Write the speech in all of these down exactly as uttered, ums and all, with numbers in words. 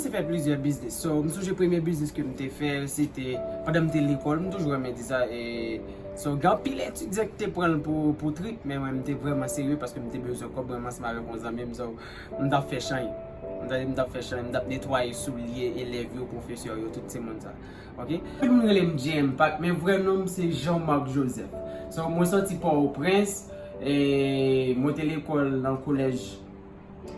Fè plizyè biznis. So, m sonje premye biznis ke m te fè, se te pandan m te lekòl, m toujou renmen di sa, e, so, gen anpil etidyan ki te pran l pou, pou trip, men mwen, m te vrèman serye paske m te bezwen kòb, mwen ansanm avèk yon zanmi m, so, m t ap fè chany. M t ap, m t ap fè chany, m t ap netwaye soulye elèv yo, pwofesè yo, tout se moun sa. Ok? Tout moun rele m J M Pac, men vrè non m se Jean Marc Joseph. So, mwen soti Pòtoprens, e mwen te lekòl nan kolèj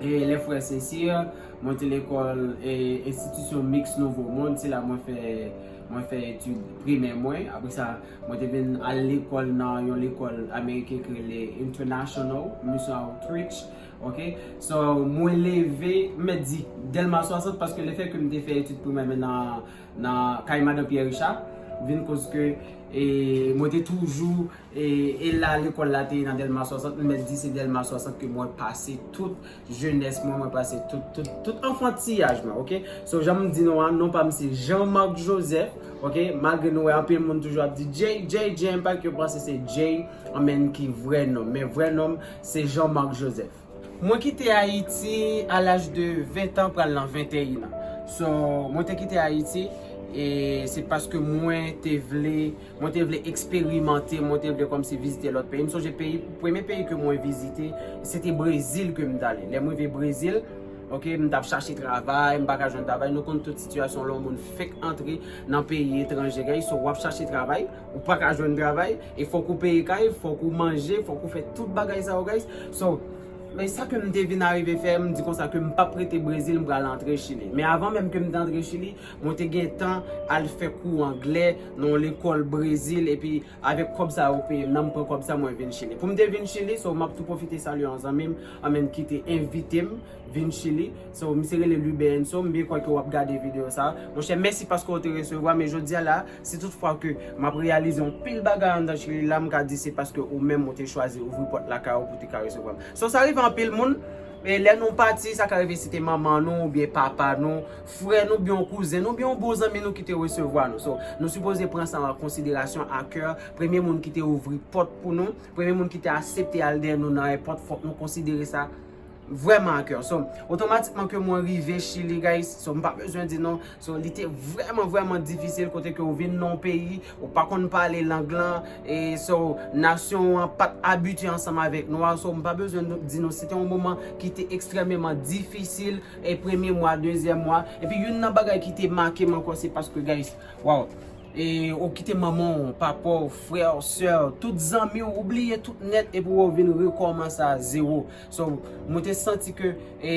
e Les Frères Saint-Cyr, mwen te lekòl e enstitisyon Mix Nouveau Monde, se la mwen fè, mwen fè etid primè mwen. Apre sa, mwen te vin al lekòl nan yon lekòl ameriken ki rele International Mission Outreach. Ok? So, mwen leve, m mèt di Dèlma swasant, paske lefètke m te fè etid primè mwen nan, nan kay Madan Pierre Richard, vin koz ke, e, mwen te toujou, e, e la lekòl la te ye nan Dèlma swasant, m mèt di se Dèlma swasant ke mwen pase tout jenès mwen, mwen pase tout, tout, tout anfantiyaj mwen, ok? So, jan m di nou an, non pa m se Jean Marc Joseph, ok? Malgre nou wè anpil moun toujou ap di Jay, Jay, Jay, m pa ke panse se Jay, anmenn ki vrè non m. Men vrè non m, se Jean Marc Joseph. Mwen kite Ayiti a laj de ven tan pral nan venteyen an. So, mwen te kite Ayiti, e se paske mwen te vle, mwen te vle eksperimante, mwen te vle kòmsi vizite lòt peyi. M sonje peyi, premye peyi ke mwen vizite, se te Brezil ke m t ale. Lè m rive Brezil, ok, m t ap chache travay, m pa ka jwenn travay. Nou konn tout sitiyasyon lè yon moun fenk antre nan peyi etranje, guys. So, w ap chache travay, ou pa ka jwenn travay, e fòk ou peye kay, fòk ou manje, fòk ou fè tout bagay sa yo, guys. So, men sa ke m te vin arive fè, m di konsa ke m p ap rete Brezil, m pral antre Chili. Men avan menm ke m te antre Chili, mwen te gentan al fè kou anglè nan yon lekòl Brezil, epi avèk kòb sa yo peye m nan, m pran kòb sa mwen vin Chili. Pou m te vin Chili, so m ap tou pwofite salye yon zanmi m, anmenn ki te envite m vin Chili. So, misye rele Lubenso, m byen kwè ke w ap gade videyo sa. Monchè, mèsi paske w te resevwa, men jodi a la, si tout fwa ke m ap reyalize yon pil bagay anndan Chili la, m ka di se paske ou menm ou te chwazi ouvri pòt lakay ou pou te ka resevwa m. So, sa rive anpil moun, e lè nou pati, sa ka rive se te manman nou, oubyen papa nou, frè nou, oubyen yon kouzen nou, oubyen yon bon zanmi nou ki te resevwa nou. So, nou sipoze pran sa an konsiderasyon a kè. Premye moun ki te ouvri pòt pou nou, premye moun ki te aksepte al dèyè nou nan èpòt, fòk nou konsidere sa vrèman a kè. So, otomatikman ke mwen rive Chili, guys, so, m pa bezwen di non. So, li te vrèman, vrèman difisil kote ke ou vin nan yon peyi, ou pa konn pale lang lan, e so, nasyon an pa t abitye ansanm avèk nou a. So, m pa bezwen nou, di nou, se te yon moman ki te ekstrèmeman difisil, e premye mwa, dezyèm mwa. Epi, youn nan bagay ki te make m ankò, se paske, guys, waw, e ou kite manman w, papa w, frè w, sè w, tout zanmi w, ou bliye tout nèt, epi w vin rekòmanse a zewo. So, mwen te santi ke, e,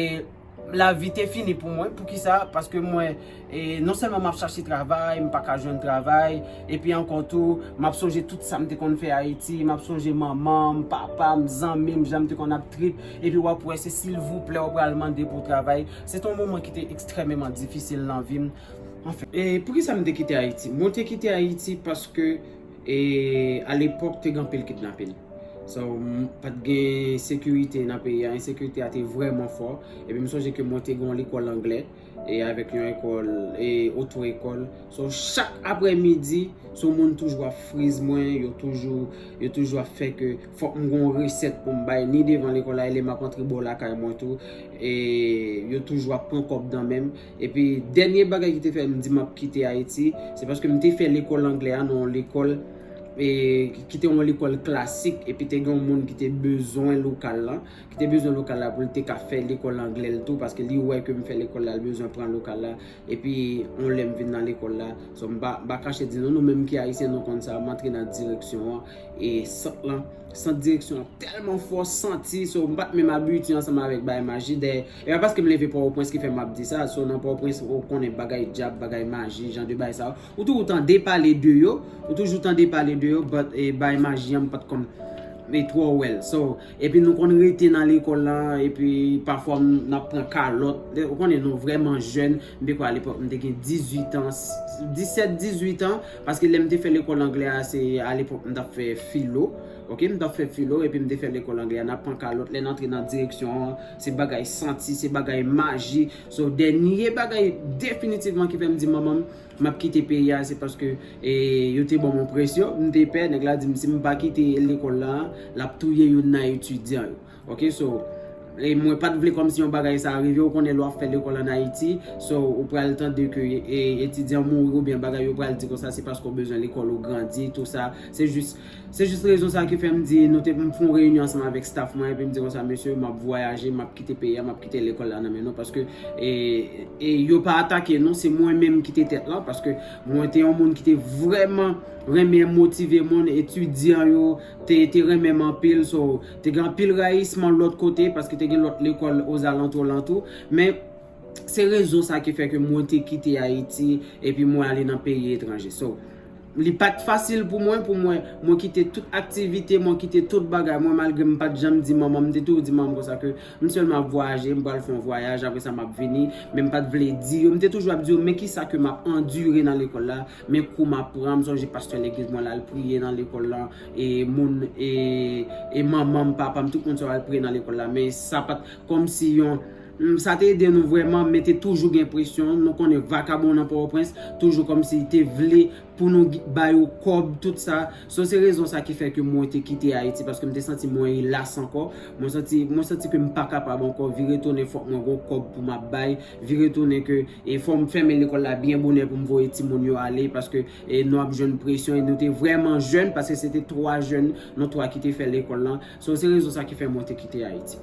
lavi te fini pou mwen. Poukisa? Paske mwen, e, non sèlman m ap chache travay, m pa ka jwenn travay, epi ankò tou, m ap sonje tout sa m te konn fè Ayiti, m ap sonje manman m, papa m, zanmi m, jan m te konn ap trip, epi w ap wè se silvouplè w pral mande pou travay. Se te yon moman ki te ekstrèmeman difisil nan vi m. Anfen, e poukisa m te kite Ayiti? Mwen te kite Ayiti paske, e, alepòk, te gen anpil kidnapin. So, m, pa t gen sekirite nan peyi a, ensekirite a te vrèman fò. Epi m sonje ke mwen te gen yon lekòl anglè, e avèk yon ekòl, e oto ekòl. So, chak aprèmidi, so moun toujou ap friz mwen, yo toujou, yo toujou ap fè ke fòk m gen yon resèt pou m bay, ni devan lekòl la, e lè m ap antre bò lakay mwen tou, e yo toujou ap pran kòb nan men m. Epi, dènye bagay ki te fè m di m ap kite Ayiti, se paske m te fè lekòl anglè a nan yon lekòl, e, ki te yon lekòl klasik, epi te gen yon moun ki te bezwen lokal lan, ki te bezwen lokal la pou l te ka fè lekòl anglè l tou, paske li wè ke m fè lekòl la, l bezwen pran lokal la, epi yon lè m vin nan lekòl la. So, m pa, m pa kache di nou, nou menm ki ayisyen, nou konn sa, m antre nan direksyon an, e sant lan, sant direksyon an tèlman fò santi, so, m pa t menm abitye ansanm avèk bagay maji, dèyè, e pa paske m leve Pòtoprens ki fè m ap di sa, so, nan Pòtoprens, ou konnen bagay dyab, bagay maji, jan de bagay sa yo. Ou toujou tande pale de yo, ou toujou tande pale de yo, but, e, bagay maji an, m pa t konn, e, twò wè l. So, epi nou konn rete nan lekòl la, epi pafwa m, n ap pran kalòt. Ou konnen nou vrèman jèn, m te kwè alepòk m te gen dizuit an, disèt, dizuit an, paske lè m te fè lekòl anglè a, se alepòk m t ap fè filo. Ok, m t ap fè filo, epi m te fè lekòl anglè a, n ap pran kalòt, lè n antre nan direksyon an, se bagay santi, se bagay maji. So, dènye bagay definitivman ki fè m di manman m, m ap kite peyi a, se paske, e, yo te ban m yon presyon, m te pè, nèg la di m si m pa kite lekòl la, l ap touye youn nan etidyan yo. Ok, so, E mwen pa t vle kòmsi yon bagay sa rive, ou konnen lè w ap fè lekòl ann Ayiti, so ou pral tande ke e, etidyan mouri oubyen bagay, yo pral di konsa se paske w bezwen lekòl ou grandi, tou sa. Se jis, se jis rezon sa ki fè m di, nou te, m fè yon reyinyon ansanm avèk staff mwen, epi m di konsa, mesye, m ap vwayaje, m ap kite peyi a, m ap kite lekòl la nan men nou, paske e, e yo pa atake nou, se mwen menm ki te tèt lan, paske mwen te yon moun ki te vrèman renmen motive moun, etidyan yo te, te renmen m anpil, so te gen anpil rayisman lòt kote, paske te gen lòt lekòl ozalantou, alantou, men se rezon sa ki fè ke mwen te kite Ayiti, epi mwen ale nan peyi etranje. So, li pa t fasil pou mwen, pou mwen, mwen kite tout aktivite, mwen kite tout bagay mwen, malgre m pa t janm di manman m, m te toujou di manman m konsa ke m sèlman ap vwayaje, m pral fè yon vwayaj, apre sa m ap vini, men m pa t vle di yo, m te toujou ap di yo, men kisa ke m ap andire nan lekòl la, men kou m ap pran, m sonje pastè legliz mwen la, l priye nan lekòl la, e moun, e, e manman m, papa m, tout moun sa yo al priye nan lekòl la, men sa pa t kòmsi yon, mm, sa te ede nou vrèman, men te toujou gen presyon. Nou konnen vakabon nan Pòtoprens, toujou kòmsi te vle pou nou gi-, ba yo kòb, tout sa. So, se rezon sa ki fè ke mwen te kite Ayiti, paske m te santi mwen elas ankò. Mwen santi, mwen santi ke m pa kapab ankò vire tounen, fòk mwen gon kòb pou m ap bay, vire tounen ke, e fò m fèmen lekòl la byen bonè pou m voye timoun yo ale, paske, e nou ap jwenn presyon, e nou te vrèman jèn, paske se te twa jèn, nou twa ki te fè lekòl lan. So, se rezon sa ki fè mwen te kite Ayiti.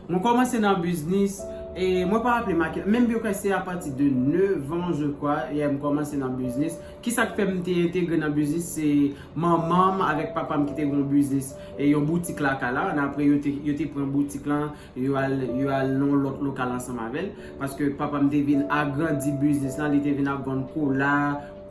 Mwen kòmanse nan biznis, e mwen pa raple m a ki, menm yo kwè se apati de nèf an, je crois, yeah, m kòmanse nan biznis. Kisa k fè m te entegre nan biznis? Se manman m avèk papa m ki te gen yon biznis, e yon boutik lakay la. Ann apre, yo te, yo te pran boutik lan, yo al, yo al nan yon lòt lokal ansanm avè l. Paske papa m te vin agrandi biznis lan, li te vin ap vann kola,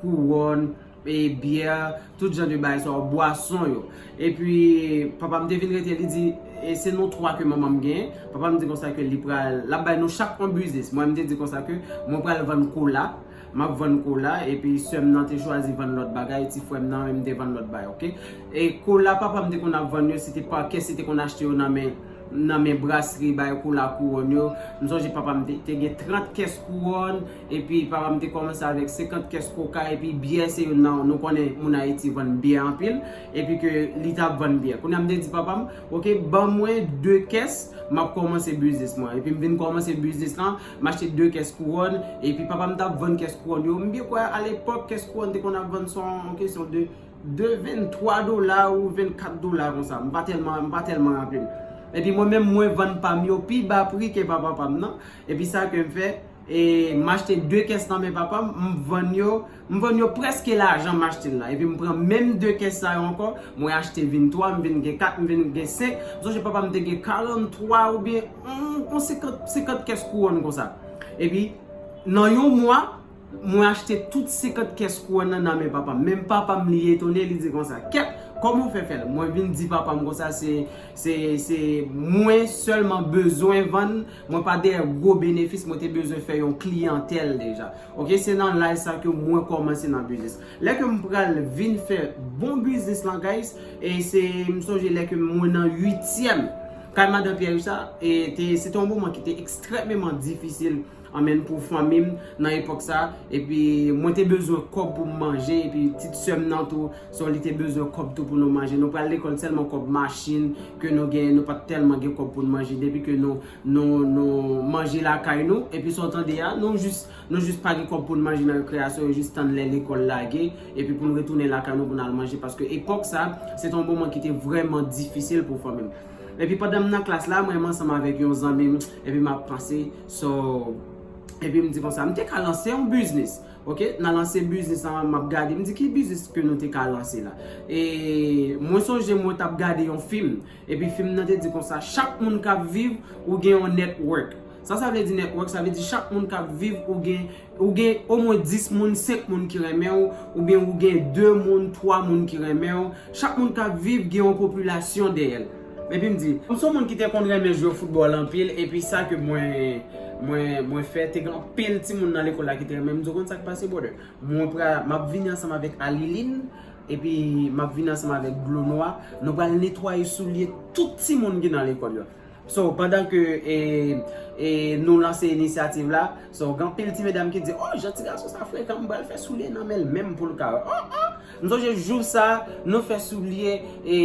kouwòn, e byè, tout jan de bagay sa yo, bwason yo. Epi, papa m te vin rete, li di, e se nou twa ke manman m genyen. Papa m di konsa ke li pral, l ap bay nou chak yon biznis. Mwen, m te di konsa ke mwen pral vann kola, m ap vann kola, epi sè m nan te chwazi vann lòt bagay, ti frè m nan menm te vann lòt bagay, oke? E kola papa m te konn ap vann yo, se te pa kès, li te konn achte yo nan men, nan men brasri, bay kola kouwòn yo. M sonje papa m te, te gen trant kès kouwòn, epi papa m te kòmanse avèk senkant kès koka, epi byè se youn nan, nou konnen moun Ayiti vann byè anpil, epi ke li t ap vann byè. Kounye a m te di papa m, oke, ban mwen de kès, m ap kòmanse biznis mwen. Epi m vin kòmanse biznis lan, m achte de kès kouwòn, epi papa m t ap vann kès kouwòn yo. M byen kwè alepòk, kès kouwòn te konn ap vann se yon kesyon de, de venntwa dola ou vennkat dola konsa. M pa tèlman, m pa tèlman raple m. Epi mwen menm, mwen vann pa m yo pi ba pri ke pa papa m nan. Epi sa ke m fè, e, m achte de kès nan men papa m, m vann yo, m vann yo prèske lajan m achte l la. Epi m pran menm de kès sa yo ankò, mwen achte vin twa, m vin gen kat, m vin gen senk. M sonje papa m te gen karant twa oubyen, mm, yon senkant, senkant kès kouwòn konsa. Epi, nan yon mwa, mwen achte tout senkant kès kouwòn nan nan men papa m. Menm papa m, li etone, li di konsa, kèt, kòman w fè fè l? Mwen vin di papa m konsa, se, se, se mwen sèlman bezwen vann, mwen pa dèyè gwo benefis, mwen te bezwen fè yon kliyantèl deja. Oke, se nan laj sa ke mwen kòmanse nan biznis. Lè ke m pral vin fè bon biznis lan, guys, e se, m sonje lè ke mwen nan uityèm, kay madan Pierre Richard, e te, se te yon moman ki te ekstrèmeman difisil, anmenn pou fanmi m nan epòk sa, epi mwen te bezwen kòb pou m manje, epi ti sè m nan tou, so li te bezwen kòb tou pou nou manje. Nou pral lekòl sèlman kòb machin ke nou genyen, nou pa t tèlman gen kòb pou n manje, depi ke nou, nou, nou manje lakay nou, epi sa w tande a, nou jis, nou jis pa gen kòb pou n manje nan rekreyasyon, yo jis tann lè lekòl lage, epi pou n retounen lakay nou pou n al manje, paske epòk sa, se te yon moman ki te vrèman difisil pou fanmi m. Epi pandan m nan klas la, mwen menm ansanm avèk yon zanmi m, epi m ap panse, so, epi m di konsa, m te ka lanse yon biznis. Oke, nan lanse biznis lan, m ap gade, m di ki biznis ke nou te ka lanse la. E mwen sonje mwen t ap gade yon fim, epi fim nan te di konsa, chak moun k ap viv, ou gen yon network. Sa sa vle di network? Sa vle di chak moun k ap viv, ou gen, ou gen omwen dis moun, senk moun ki renmen w, oubyen ou gen de moun, twa moun ki renmen w. Chak moun k ap viv gen yon popilasyon dèyè l. Epi m di, m se yon moun ki te konn renmen jwe foutbòl anpil, epi sa ke mwen, mwen, mwen fè, te gen anpil timoun nan lekòl la ki te renmen. M di, w konn sa k pase, brother? Mwen pra-, m ap vini ansanm avèk Aliline, epi m ap vini ansanm avèk Dlo Nwa. Nou pral netwaye soulye tout timoun ki nan lekòl yo. So, pandan ke, e, e, nou lanse inisyativ la, so, gen anpil ti medam ki di, "Oh, jan ti gason sa frekan, m pral fè soulye nan men l menm pou l ka wè." Oh, oh! M sonje jou sa, nou fè soulye, e,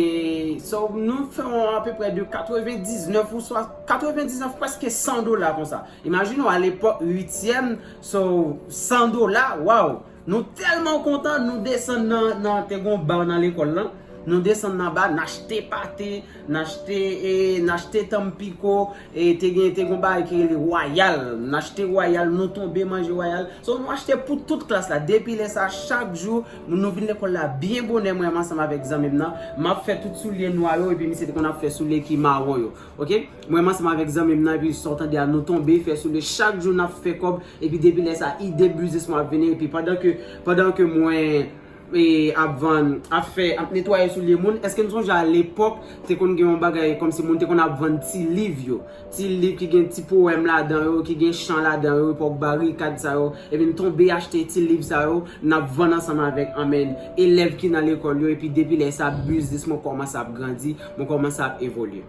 so, nou fè yon apeprè de katrevendiznèf ou swa, katrevendiznèf, prèske san dola konsa. Imajine w, alepòk, uityèm, so, san dola, waw! Nou tèlman kontan, nou desann nan, nan, te gon ba nan lekòl lan. Nou desann nan ba, n achte pate, n achte, e, n achte tanpiko, e, te gen, te gon bagay ki rele Royal. N achte Royal, nou tonbe manje Royal. So, nou achte pou tout klas la. Depi lè sa, chak jou, nou vin lekòl la byen bonè, mwen ansanm avèk zanmi m nan. M ap fè tout soulye nwa yo, epi misye te konn ap fè soulye ki mawon yo. Oke? Mwen ansanm avèk zanmi m nan, epi sa w tande a, nou tonbe, fè soulye. Chak jou n ap fè kòb, epi depi lè sa, ide biznis mwen ap vini, epi pandan ke, pandan ke mwen, e, ap vann, ap fè, ap netwaye soulye moun, èske n sonje a lepòk, te konn gen yon bagay kòmsi moun te konn ap vann ti liv yo. Ti liv ki gen ti powèm ladan yo, ki gen chan ladan yo, epòk Barikad sa yo, epi n tonbe achte ti liv sa yo, n ap vann ansanm avèk, anmèn, elèv ki nan lekòl yo, epi depi lè sa, biznis mwen kòmanse ap grandi, mwen kòmanse ap evolye.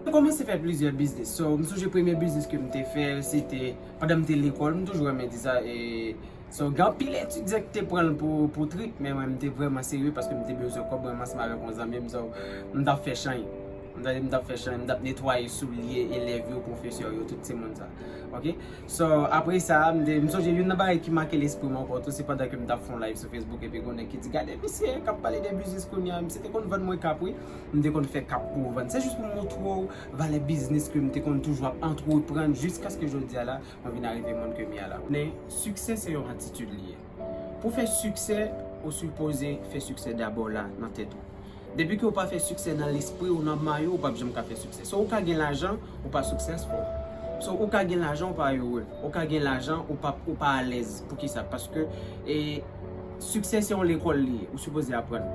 Mwen kòmanse fè plizyè biznis. So, m sonje premye biznis ke m te fè, se te pandan m te lekòl, m toujou renmen di sa, e, so, gen anpil etidyan ki te pran l pou, pou trik, men mwen, m te vrèman serye paske m te bezwen kòb, mwen ansanm avèk yon zanmi m, so, m t ap fè chay. M t ap, m t ap fè chay, m t ap netwaye soulye elèv yo, pwofesè yo, tout timoun sa. Oke? So, apre sa, m te, m sonje youn nan bagay ki make lespri m ankò tou, se pandan ke m t ap fè yon live sou Facebook, epi gen yon nèg ki di, "Gade misye k ap pale de biznis kounye a, misye te konn vann mwen kap, wi." M te konn fè kap pou vann. Se jis pou m montre w valè biznis ke m te konn toujou ap antreprann jiskaske jodi a la, mwen vin arive moun ke m ye a la. Men, siksè se yon atitid li ye. Pou fè siksè, ou sipoze fè siksè dabò la, nan tèt ou. Depi ke w pa fè siksè nan lespri w, nan may ou, ou p ap janm ka fè siksè. So, ou ka gen lajan, ou pa successful. So, ou ka gen lajan, ou pa ere. Ou ka gen lajan, ou pa, ou pa alèz. Poukisa? Paske, e, siksè se yon lekòl li ye. Ou sipoze aprann.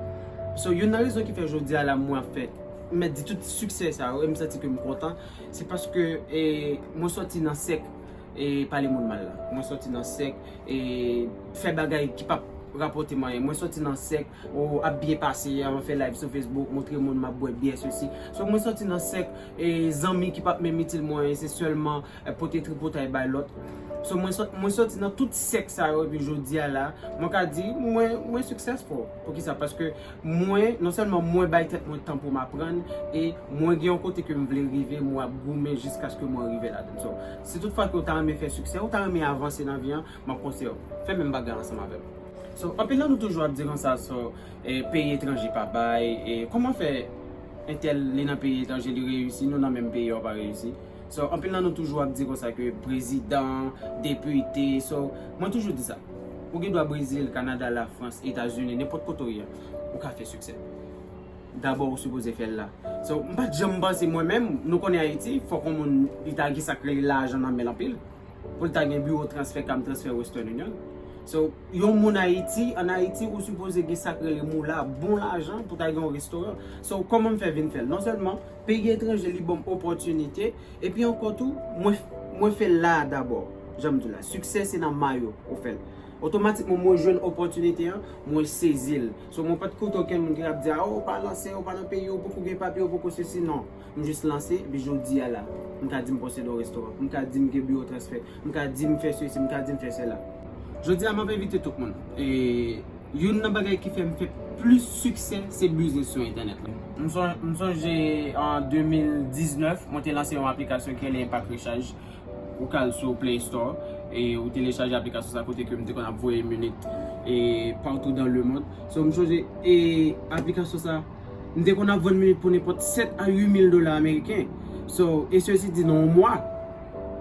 So, youn nan rezon ki fè jodi a la, mwen ap fè, m mèt di tout siksè sa yo, e m santi ke m kontan, se paske, e, mwen sòti nan sèk, e, pale moun mal la. Mwen sòti nan sèk, e, fè bagay ki p ap rapòte m anyen. Mwen sòti nan sèk, o, ap byen pase, ap fè live sou Facebook, montre moun m ap bwè byè, sesi. So, mwen sòti nan sèk, e, zanmi ki p ap menm itil mwen anyen, se sèlman, e, pote tripotay bay lòt. So, mwen sòt-, mwen sòti nan tout sèk sa yo, epi jodi a la, mwen ka di, mwen, mwen successful. Poukisa? Paske mwen, non sèlman mwen bay tèt mwen tan pou m aprann, e mwen gen yon kote ke m vle rive, mwen ap goumen jiskaske mwen rive ladan. So, si tout fwa ke w ta renmen fè siksè, ou ta renmen avanse nan vi an, m ap konseye w, fè menm bagay ansanm avè m. So, anpil nan nou toujou ap di konsa, so, e, peyi etranje pa bay, e, kòman fè entèl li nan peyi etranje, li reyisi, nou nan menm peyi a, w pa reyisi? So, anpil nan nou toujou ap di konsa ke prezidan, depite, so, mwen toujou di sa. Ou gen dwa Brezil, Kanada, Lafrans, Etazini, nenpòt kote w ye, ou ka fè siksè. Dabò, ou sipoze fè l la. So, m pa t janm panse mwen menm, nou konnen Ayiti, fòk yon moun, li ta gen sa k rele lajan nan men l anpil, pou l ta gen biwo transfè, kam transfè, Western Union. So, yon moun Ayiti, ann Ayiti, ou sipoze gen sa k rele moula, bon lajan pou ta gen yon restoran. So, kòman m fè vin fè l? Non sèlman peyi etranje, li ban m opòtinite, epi ankò tou, mwen, mwen fè l la dabò. Jan m di w la, siksè se nan may ou, ou fè l. Otomatikman, mwen jwenn opòtinite an, mwen sezi l. So, mwen pa t koute okenn moun ki ap di, "Ah, ou pa lanse, ou pa nan peyi, ou poko gen papye, ou poko sesi." Non. M jis lanse, epi jodi a la, m ka di m posede yon restoran, m ka di m gen biwo transfè, m ka di m fè sesi, m ka di m fè sela. Jodi a, m ap envite tout moun. E youn nan bagay ki fè m fè plis siksè, se biznis sou entènèt la. M son-, m sonje an de mil diznèf, mwen te lanse yon aplikasyon ki rele Impact Recharge. Ou ka al sou Play Store e ou telechaje aplikasyon sa kote ke m te konn ap voye minit e partout dans le monde. So, m sonje e aplikasyon sa, m te konn ap vann minit pou nenpòt sèt a uit mil dola ameriken. So, e sesi di nan yon mwa.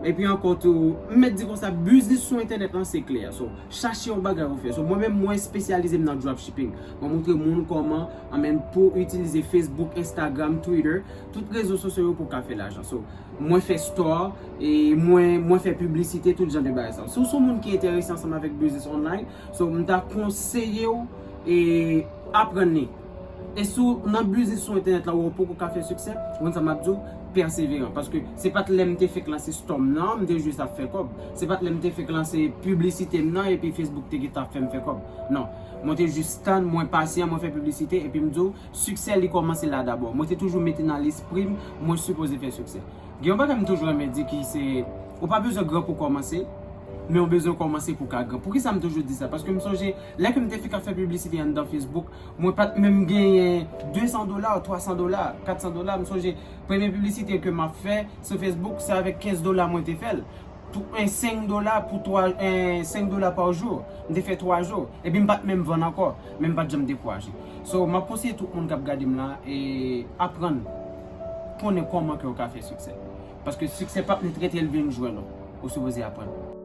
Epi ankò tou, m mèt di konsa, biznis sou entènèt lan se kle a. So, chache yon bagay ou fè. So, mwen menm, mwen espesyalize m nan dropshipping. Mwen montre moun kòman, anmenn, pou itilize Facebook, Instagram, Twitter, tout rezo sosyo yo pou w ka fè lajan. So, mwen fè store, e mwen, mwen fè piblisite, tout jan de bagay sa. Si w se yon moun ki enterese ansanm avèk biznis online, so, m ta konseye w, e aprann li. E si w nan biznis sou entènèt la, ou poko ka fè siksè, ou konn sa m ap di w, pèseveran. Paske se pa t lè m te fèk lanse store m nan, m te jis ap fè kòb. Se pa t lè m te fèk lanse piblisite m nan, epi Facebook te gentan ap fè m fè kòb. Non. Mwen te jis tann, mwen pasyan, mwen fè piblisite, epi m di w, siksè li kòmanse la dabò. Mwen te toujou mete nan lespri m, mwen sipoze fè siksè. Gen yon bagay m toujou renmen di ki se, ou pa bezwen gran pou kòmanse, Men w bezwen kòmanse pou w ka gran. Poukisa m toujou di sa? Paske m sonje, lè ke m te fèk ap fè piblisite anndan Facebook, mwen pa t menm genyen de san dola, twa san dola, kat san dola. M sonje, premye piblisite ke m ap fè sou Facebook, se avèk kenz dola mwen te fè l. Tou, en, senk dola pou twa, en, senk dola pa jou. M te fè twa jou. Epi m pa t menm vann ankò. Men m pa t janm dekouraje. So, m ap konseye tout moun k ap gade m la, e aprann konnen kòman ke w ka fè siksè. Paske siksè p ap nèt rete l vin jwenn ou. Ou sipoze aprann.